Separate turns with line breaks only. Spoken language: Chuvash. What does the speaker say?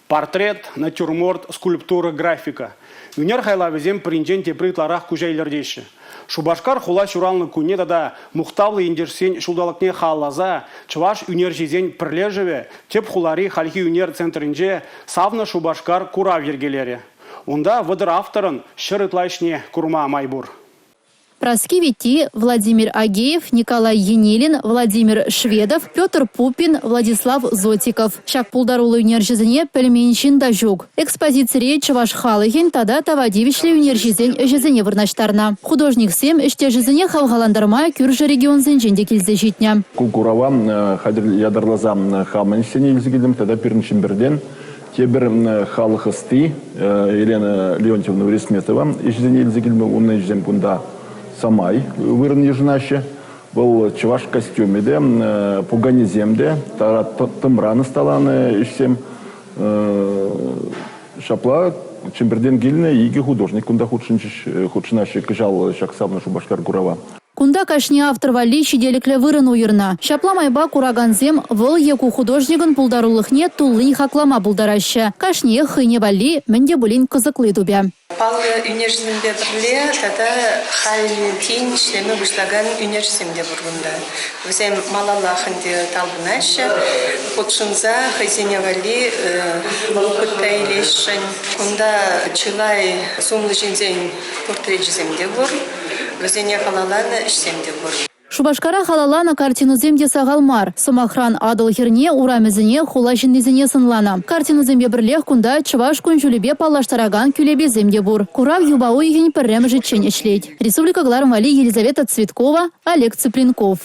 Портрет, натюрморт, скульптура, графика. Ӳнер хайлавӗсем пӗринчен тепри ытларах куҫа илӗртеҫҫӗ. Шупашкар хула ҫуралнӑ кунне тата мухтавлӑ ентешсен ҫулталӑкне халалласа чӑваш ӳнерҫисен пӗрлешӗвӗ тӗп хулари хальхи ӳнер центрӗнче «Савнӑ Шупашкар» курав йӗркелерӗ. Унта 30 авторӑн ҫӗр ытла ӗҫне курма май пур.
Праски Витти, Владимир Агеев, Николай Енилин, Владимир Шведов, Петр Пупин, Владислав Зотиков. Ҫак пултаруллӑ ӳнерҫӗсене пӗлмен ҫын та ҫук. Экспозицире чӑваш халӑхӗн тата тава тивӗҫлӗ ӳнерҫисен ӗҫӗсене вырнаҫтарнӑ. Художниксем ӗҫтешӗсене хавхалантарма кӳршӗ регионсенчен те килсе ҫитнӗ.
Ку курава хатӗр ятарласа хамӑн ӗҫсене илсе килтӗм тата пирӗн Чӗмпӗртен Тепӗр халӑх ӑсти Елена Леонтьевна Уресметова ӗҫӗсене илсе килме унӑн ӗҫӗсем кунта самай вырӑн йышӑнаҫҫӗ. Вӑл чӑваш костюмӗ те, пуканесем те, тӑмран ӑсталанӑ ӗҫсем. Ҫапла Чӗмпӗртен килнӗ икӗ художник кунта хутшӑнчӗҫ, хутшӑнаҫҫӗ кӑҫал ҫак савнӑ Шупашкар курава.
Кунта кашни автор валли ҫителӗклӗ вырӑн уйӑрнӑ. Ҫапла майпа куракансем вӑл е ку художникӑн пултарулӑхне туллин хаклама пултараҫҫӗ. Кашниех хӑйне валли мӗн те пулин кӑсӑкли тупӗ.
Паллӑ ӳнерҫӗсемпе пӗрле тата халь тин ӗҫлеме пуҫлакан ӳнерҫӗсем те пур кунта. Вӗсем малаллах ӗнтӗ талпӑнаҫҫӗ, хутшӑнса хӑйсене валли опыт та илесшӗн. Кунта чылай сумлӑ ҫынсен портречӗсем те пур. Вӗсене халалланӑ ӗҫсем те пур.
Шупашкара халалланӑ картинӑсем те сахал мар. Сӑмахран, Атӑл хӗрне, урамӗсене, хула ҫыннисене сӑнланӑ. Картинӑсемпе пӗрлех кунта чӑваш кун-ҫулӗпе паллаштаракан кӳлепесем те пур. Курав юпа уйӑхӗн пӗрремӗшӗччен ӗҫлет. Республика кӑларӑм валли Елизавета Цветкова, Олег Цыпленков.